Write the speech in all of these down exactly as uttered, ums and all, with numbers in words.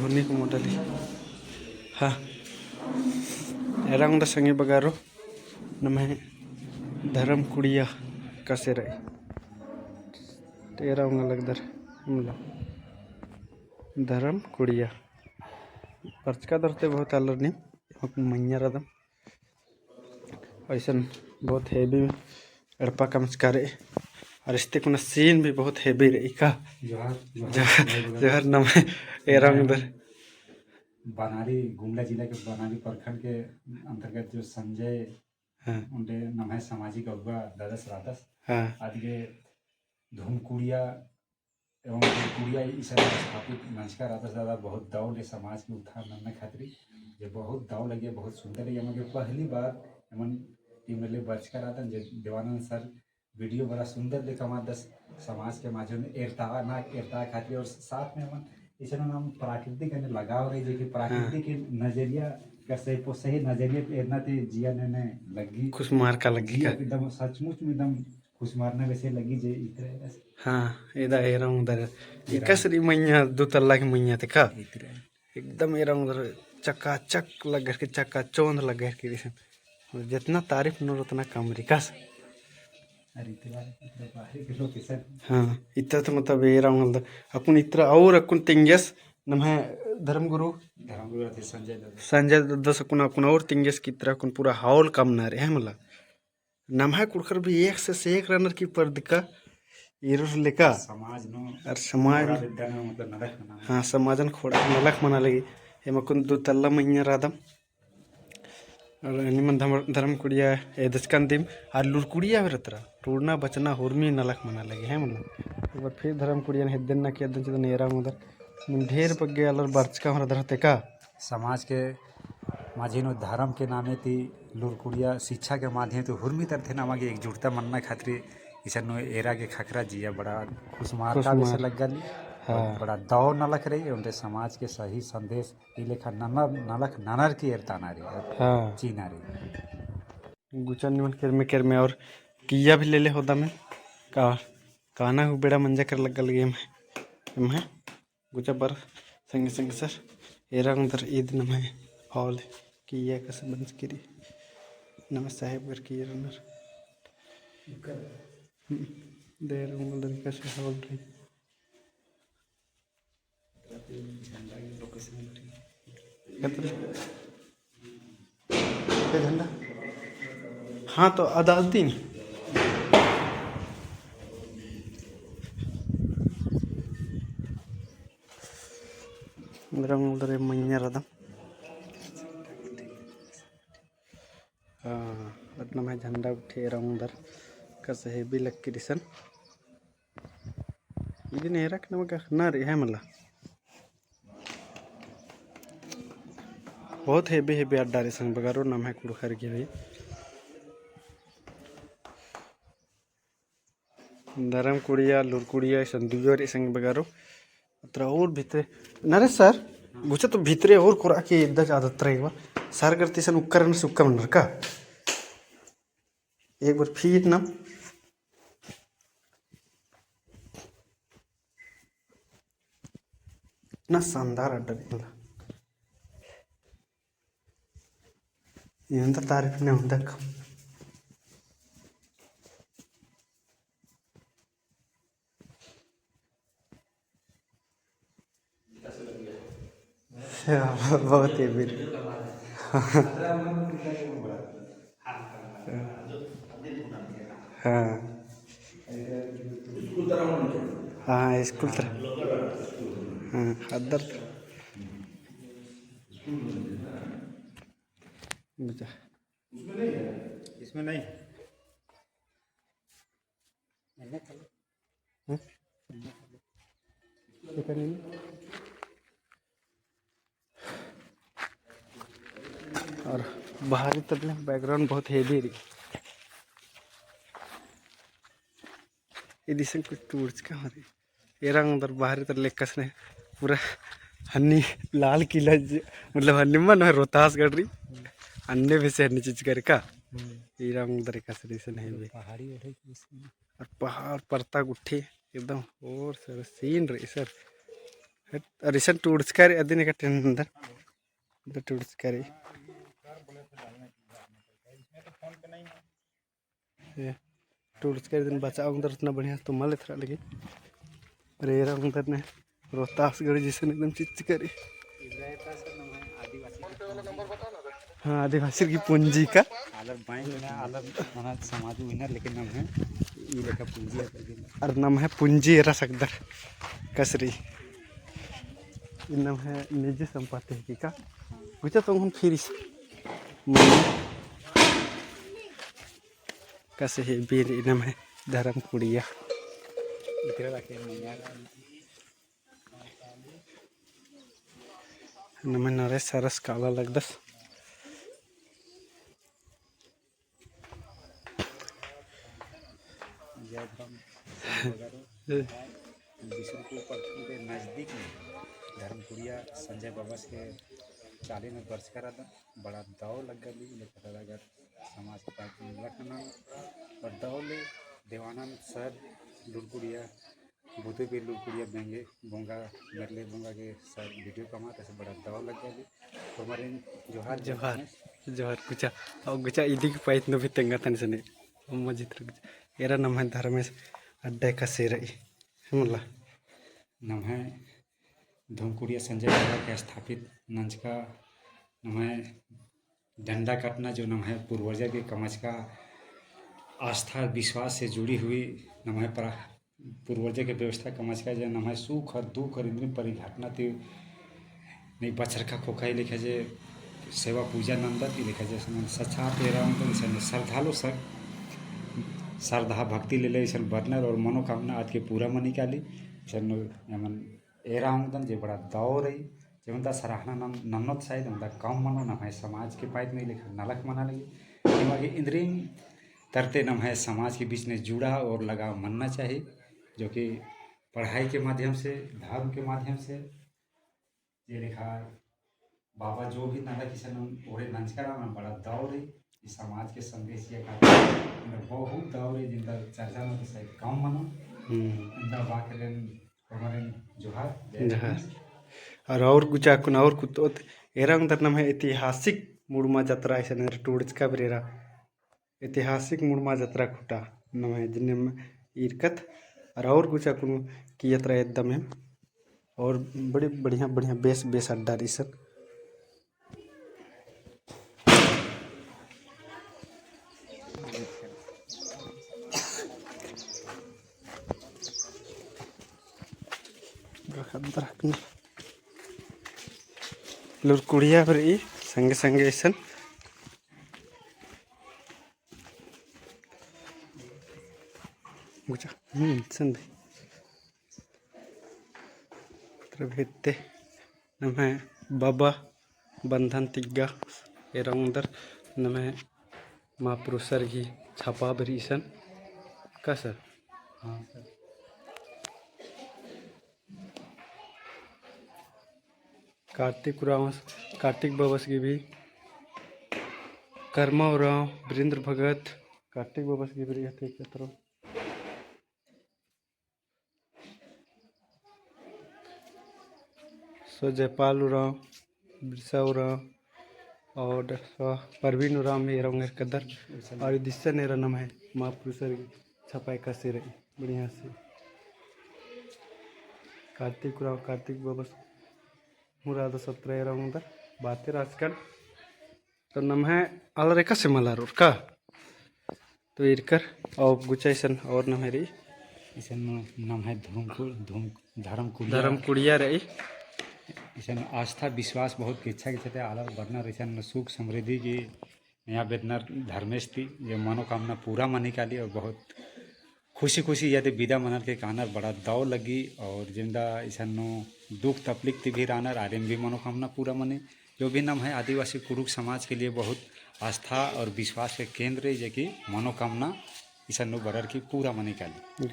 होनी को मोटली। हाँ। एरा ओंगदर संगी बगारो, नम्है धर्म कुड़िया कसे रई। तो एरा ओंगा लगदर, मतलब, धर्म कुड़िया। बरचका दर ती बहुत आलर नीम, मइय्याँ रअदम। अइसन बहुत heavy एड़पा कमचका रई। और इस्ते कुना scene भी बहुत heavy रई का। जोहार, जोहार, जोहार, भाई बगारो। जोहार नम्है एरा ओंगदर। बनारी, गुमला जिला के बनारी प्रखंड के अंतर्गत जो संजय, हाँ। ओन्टे नम्है सामाजिक अगुवा ददस रअदस। हाँ। अदिगे धर्म कुड़िया एवं कुड़िया इसन स्थापित नंजका रअदस दादा, बहुत दव ले समाज के उत्थान नन्ना खातिर, जे बहुत दव लगे, बहुत सुंदर लगे। एमा गे पहली बार एमन team ले बरचका रअदन, जे देवानंद sir video बड़ा सुंदर ले कमअदस, समाज के माझे में एरता ना, एरता खातिर, और साथ में एमन इसन नाम प्राकृतिक गने लगाव रई, जे कि प्राकृतिक हाँ। के नजरिया का सही पो-, सही नजरिया पे एरना ती जिया नन्ना लग्गी। खुसमारका लग्गी जिया का? एकदम सचमुच में एकदम खुसमारना बेसे लग्गी जे इतरा है बस। हाँ, एदा एरा ओंगदर। एरा। एकासे रई मइय्याँ, दू तल्ला की मइय्याँ ती का? इतरा। एकदम एरा ओंगदर चकाचक लग्गर की, चकाचौंध लग्गर की इसन। और जितना तारीफ ननोर उतना कम रई का। अरे इतरा, इतरा बाहरी के location। हाँ, इतरा तो मतलब एरा ओंगदर। अक्कुन इतरा और अक्कुन तिंगियस नम्है धर्मगुरु। धर्मगुरु अथी संजय दादा। संजय दादस अक्कुन, अक्कुन और तिंगियस की इतरा अक्कुन पूरा hall कमना रई है मला। नम्है कुँड़ुख़र भी एक से एक रअनर की परदका एरोर लेका। समाज नू अर समाज खोड़ा नू, बिद्दा नू मतलब नलख मना। हाँ, समाजन खोड़ा नलख मना लगी। एमा अक्कुन दू तल्ला मइय्याँ रअदम। अर निमन धर्म, धर्म कुड़िया एदचकन दिम, अर लूर कुड़िया भी रअदर। टूड़ना बचना हुरमी नलख मना लगी, है मतलब। एक बार फिर धर्म कुड़िया ने हेद्दन ना कि अदन चिदन एरा ओंगदर। नीम ढेर बग्गे आलर बरचका हूँ रअदर हते का? समाज के माझी नू धर्म के नामे ती लूर कुड़िया शिक्षा के माध्यम ती हुरमी तरती नमा गे एकजुटता मन्ना खातिर इसन नू एरा गे ख़क्खरा जिया बड़ा खुसमारका बेसे लग्गा ली। हाँ। बड़ा दव नलख रई, ओन्टे समाज के सही संदेश ई लेखा ननर, नलख ननर की एरताना रई, हाँ। चीना रई। गुचा निमन केरमे केरमे और किइय्या भी लेले होदम का, काना हूँ बेड़ा मंजा केरा लग्गा लगी एम्है, एम्है। गुचा बर संगे संगे सर, एरा ओंगदर ईद नम्है hall किइय्या कसे बंचकी रई, नम्है साहेब गर किइय्या रअनर। हम्म, दे एरा ओंगदर कसे hall रई। कतरे? ये झंडा। हाँ, तो अदा दिन। एरा ओंगदर मइय्याँ रअदम। हाँ, अद नम्है झंडा गुट्ठी एरा ओंगदर कसे heavy लग्गी रई इसन। इदिन एरा के नमा गे अख़ना रई है मला। बहुत heavy heavy अड्डा रई संगी बगारो नम्है कुँड़ुख़र गे भी। धर्म कुड़िया, लूर कुड़िया, इसन दुयो रई संगी बगारो। अत्रा और भितरे, नरे सर, गुचा तो भितरे और कोरा के इद्दा ज्यादा तरा एक बार। सर करती सन उक्कर न सुक्का मनर का। एक बार फिर ना। इतना शानदार अड्डा निकला। एन्देर तारीफ ने होंदक। बहुत ही वीर। हाँ। हाँ, स्कूल तरह। हाँ, अदर। बुझा। इसमें नहीं है। हम्म? और बाहरी तरले background बहुत heavy रई। इदिसन कुछ टूर्स का हमारे। एरा ओंगदर बाहरी तरले कस ने पूरा हन्नी लाल किला ज-, मतलब हन्नी मन है रोहतासगढ़ रई। अन्ने बेसे हन्नी चीज करे का। हम्म। एरा ओंगदर कस रई सन heavy। पहाड़ी ओढ़े की इसमें। और पहाड़ परता गुट्ठी एकदम और सर scene रई सर। अरे इसन टूड़चका रई अदिन एका टेंडर। इधर टूड़चका रई। ये टूड़चका रई अदिन बचा ओंगदर उतना बढ़िया तो मल एथरा लगी। अरे एरा ओंगदर ने रोहतासगढ़ जैसन एकदम चिच्चका रई। हाँ, आदिवासी की पूंजी का। आलर बैंक ना, आलर मना समाज में ना, लेकिन नम्है ई लेखा पूंजी है करके। अरे नम्है पूंजी एरा सकदर कसरी। ई नम्है निजी संपत्ति है की का? गुचा तो हम फिर इस मन कसे है बीर ई नम्है धर्म कुड़िया। इतरा रखे नम्है नरे सरस काला लगदस। जय धर्म। बिसुनपुर प्रखंड के नजदीक में धर्मपुरिया संजय बाबा के चाली में बरचका रअदन। बड़ा दव लग्गा ली, लेकिन अगर समाज के पास लखना और दव ले देवानंद सर लुरकुड़िया बुधु बेलुर कुड़िया बेंगे बोंगा, मेरले बोंगा के सब video कमा, तसे बड़ा दव लग्गा ली। तो हमारे जोहार, जोहार। जोहार। गुचा, और गुचा इदी की पाइत नो भी तेंगा तन सने। अम्मा जितर गुचा। एरा नम्है धर्मेस अड्डा कसे रई। हमला। नम्है धर्मकुड़िया संजय बाबा के स्थापित नंजका नम्है डंडा कटना जो नम्है पूर्वजा के कमचका आस्था विश्वास से जुड़ी हुई नम्है प्रा-, पूर्वजा के व्यवस्था कमचका जे नम्है सुख और दुख और इन्द्रिम परिघटना ती नहीं बछरका खोखा ई लेखा जे सेवा पूजा नंदत ई लेखा जे सच्चा तेरा मतलब इसन श्रद्धालु सक श्रद्धा भक्ति ले ले इसन बरनर और मनोकामना आद के पूरा मनी काली इसन एमन एरा ओंगदन जे बड़ा दव रई, जेवंदा सराहना नन-, नन्नोत शायद ओंदा कम मनो, नम्है समाज के पाइत में लेखा नलख मना लगी। एमा गे इन्द्रिम तरते नम्है समाज के बीच में जुड़ा और लगाव मन्ना चाही, जो कि पढ़ाई के माध्यम से, धर्म के माध्यम से, जे लेखा बाबा जो भी नंदा किसन ओरे नंजका रअनर बड़ा दव रई, ई समाज के संदेश या का बहुत दव रई, जिंदा चर्चा में तो शायद कम मनो। हम्म। इंदा बाकरेन हमारे जोहार, जय जोहार। हिंद। और, और गुचा कुन और कुतोत एरा ओंगदर नम्है ऐतिहासिक मुड़मा जतरा इसन एरा टूड़चका बेर एरा। ऐतिहासिक मुड़मा जतरा खुटा नम्है जिन्ने में ईरकत और, और गुचा कुन की जतरा एकदम है और बड़ी बढ़िया बढ़िया बेस बेस अड्डा रई इसन। लुरकुड़िया भी रई संगे संगे इसन। गुचा, हम्म, इसन भी। तब हेद्दे नम्है बाबा बंधन तिग्गा एरा ओंगदर नम्है महापुरुषर गही छापा भी रई इसन। का सर? हाँ सर। कार्तिक उराँव, कार्तिक बबस गही भी, कर्मा उराँव, वीरेंद्र भगत, कार्तिक बबस गही भी रई हते एकतरो। सो जयपाल उराँव, बिरसा उराँव, और सो परवीन उराँव भी एरा ओंगेर कदर। और इदिसन एरा नम्है महापुरुषर छपाई कसे रई बढ़िया से। कार्तिक उराँव, कार्तिक बबस मुराद सत्र एरा ओंगदर बातेर आजकल। तो नम्है आलर एकासे मलारोर का? तो ईरकर और गुचा इसन और नम्है रई। इसन नम्है धर्म कु-, धर्म, धर्म कुड़िया। धर्म कुड़िया रई। इसन आस्था विश्वास बहुत गेच्छा गेच्छा ती आलर बरनर इसन सुख समृद्धि की नया बेद्दनर धर्मेस ती जे मनोकामना पूरा मनी काली और बहुत खुशी खुशी इया ती बिदा मनर की कानर बड़ा दव लग्गी और जिंदा इसन नू दुख तकलीफ ती भी रअनर आरिन भी मनोकामना पूरा मनी। जो भी नम्है आदिवासी कुँड़ुख़ समाज के लिए बहुत आस्था और विश्वास के केंद्र है, जे कि मनोकामना इसन नू बरर की पूरा मनी काली।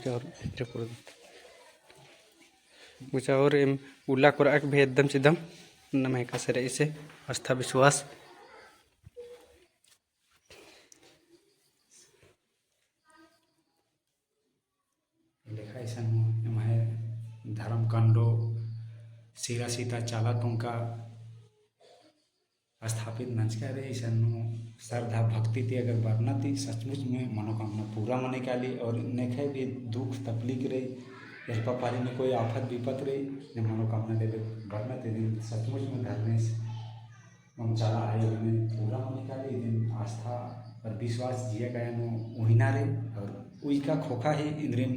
गुचा और एम उल्ला कोरआ के भी एकदम चिदम नम्है कसे रई से आस्था विश्वास। लेखा इसन नू एम्है धर्म कंडो सिरा सीता चाला टोंका स्थापित नंजका रई। इसन नू श्रद्धा भक्ति ती अगर बरना ती सचमुच में मनोकामना पूरा मनी काली। और नेखय भी दुख तकलीफ रई, एड़पा पारी में कोई आफत विपत रई, ने मनोकामना लेले बरना ती दिन सचमुच में धर्मेस ओन चाला आयो ने पूरा मनी काली। इदिन आस्था और विश्वास जिया काया नू उहिना रई और उइका खोखा ही इन्द्रिम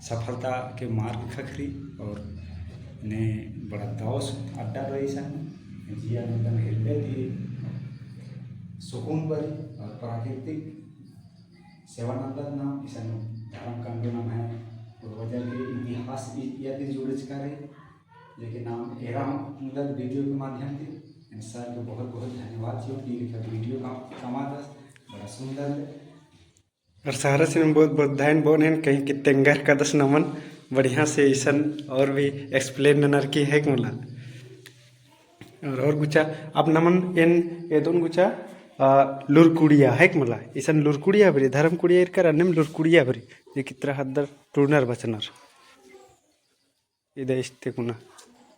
सफलता के मार्ग ख़क्खरी। और ने बड़ा दौस अड्डा रई इसन जिया नू एकदम हृदय ती सुकून बरी और प्राकृतिक सेवानंदन नाम इसन धर्म कांडो नम्है पूर्वजर के इतिहास इ-, इया ती जुड़चका रई। लेकिन नाम एरा मुदत video के माध्यम ती एन sir के बहुत बहुत धन्यवाद चिओन कि इनका video का कमादस बड़ा सुंदर ले। और सारा सिन बहुत बहुत धैन बोन हेन कहीं कि तेंगर कदस नमन बढ़िया से इसन और भी explain ननर की है कि मला। और, और गुचा अब नमन एन एदोन गुचा, आ, लुरकुड़िया है कि मला। इसन लुरकुड़िया बरी, धर्म कुड़िया इरकर अन्नेम लुरकुड़िया बरी। ये कितरा हद्दर टूड़नर बचनर। इदा इस्ते कुना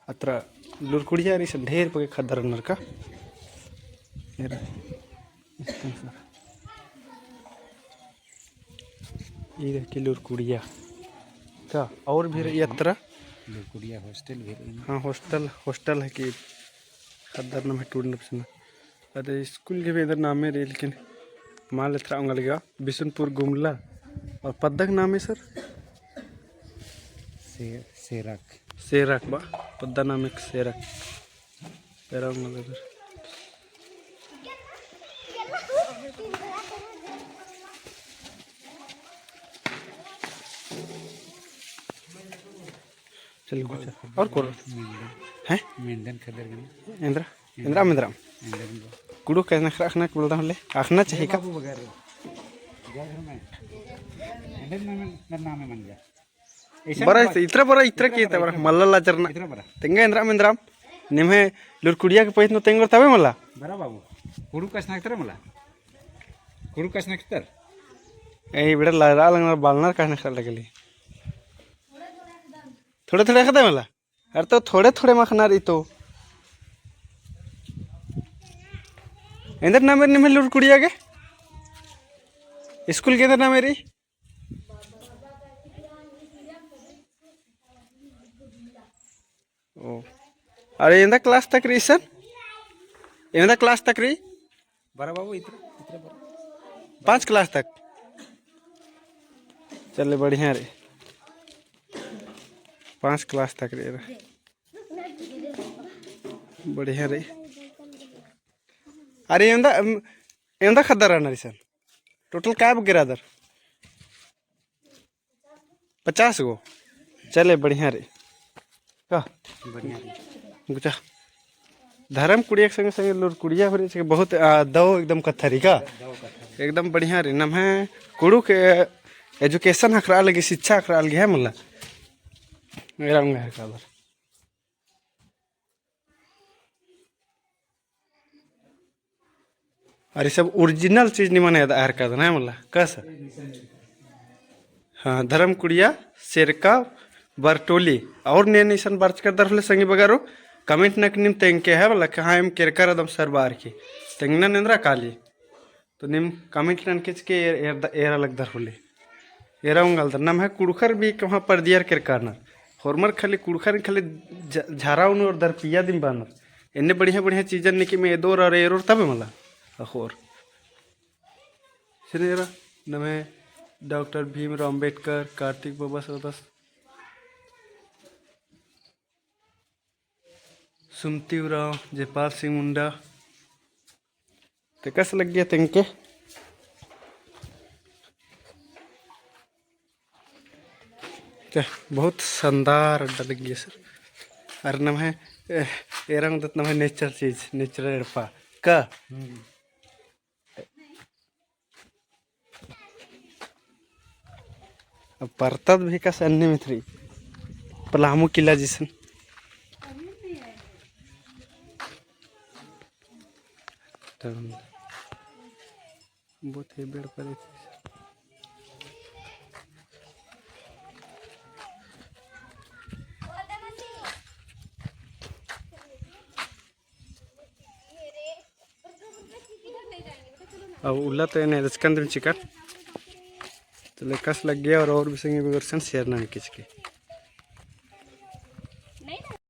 अत्रा लुरकुड़िया रई, इसन ढेर बग्गे ख़द्दर रअनर का। एरा। इदा की लुरकुड़िया का और भी रई अत्रा। लुरकुड़िया hostel भी रई। हाँ, hostel, hostel है कि ख़द्दर नम्है टूड़नर बचनर। अरे, school के भी एन्देर नामे रई, लेकिन मल एथरा ओंगा लगिया, बिशुनपुर गुमला। और पद्दा के नामे sir? से-, सेरक। सेरक बा, पद्दा नामे सेरक। एरा ओंगा लगिया। चल गुचा। और कोर? मेंदन। हैं? मेंदन ख़द्दर गने। एन्दरा? एन्दरा मेंदरा। एन्दरा मेंदरा। कुँड़ुख़ कछनखरआ अख़ना के बोलता हूँ ले। अख़ना चाहिए का? बाबू बगर। जा घर में। एन्दरा नाम, नाम है मंजा। ऐसा बरा बात। इतरा बरा, इतरा इतरा की बरा, इतरा बरा। इतरा मल्ला लाजरना। इतरा बरा। तेंगा एन्दरा मेंदरा। निम्है लुरकुड़िया के पैत नू तेंगोर तबे मला। बरा बाबू। कुँड़ुख़ कछनखरआ मला। कुँड़ुख़ कछनखरआ। ए, बेड़ा लाजरआ लगनर, बालनर कछनखरआ लगली। थोड़े थोड़े ख़द्दर मला। अरे तो थोड़े थोड़े मखना रई तो। एन्देर नामे रई निम्है लुरकुड़िया के? School के एन्देर नामे रई? ओ। अरे एन्दा class तक रई इसन? एन्दा class तक रई? बरा बाबू, इतरा, इतरा बरा। पाँच class तक। चले, बढ़िया रई। पाँच class तक रई। बढ़िया रई। अरे एन्दा, एन्दा ख़द्दर रअनर इसन? Total काय बग्गे रअदर? पचास गो। चले, बढ़िया रई। का? बढ़िया रई। गुचा। धर्म कुड़िया के संगे संगे लुरकुड़िया भी रई, बहुत, आ, दव एकदम कत्था रई का? दव कत्था रई। एकदम बढ़िया रई। नम्है कुँड़ुख़ education ख़क्खरआ लगी, शिक्षा ख़क्खरआ लगी है मला। मेरा उंगा है काबर। अरे सब original चीज निमन एदआ हेलरकदन है मला, कस? हाँ, धर्म कुड़िया, सेरका, बरटोली, और ने निसन बरचकर दर होले संगी बगरो, comment नक नीम तेंगके है मला, कि हाँ, एम केरकर रअदम sir बअर की। तेंगना एन्दरा काली। तो नीम comment ननके चिके एर-, एर-, एरा लगदर होले। एरा ओंगालदर। नम्है कुँड़ुख़र भी कोहाँ परदियर केरका रअनर। होरमर खाली कुँड़ुख़र खाली झ-, झरा उनोर दरपिया दिम बअनर। एन्ने बढ़िया बढ़िया चीजन निकिम एदोर और एरोर तबे मला। अख़ोर। सिनेरा नम्है डॉक्टर भीमराव अम्बेडकर, कार्तिक बाबा सरदस। सुमति उराँव, जयपाल सिंह मुंडा। ते कस लग्गिया तेंगके? ते बहुत शानदार अड्डा लग्गिया sir। अरे नम्है, ए, एरा ओंगदत नम्है natural चीज, natural एड़पा। का? हम्म। अब परतत भी कस अन्ने मिथरी। पलामू किला जैसन। बहुत ही बेड़ पड़े थे। अब उल्ला तो एन्ने एदचकन दिम चिकर। तो लेकस लग्गिया और, और भी संगी बगर सन share ननके चिके।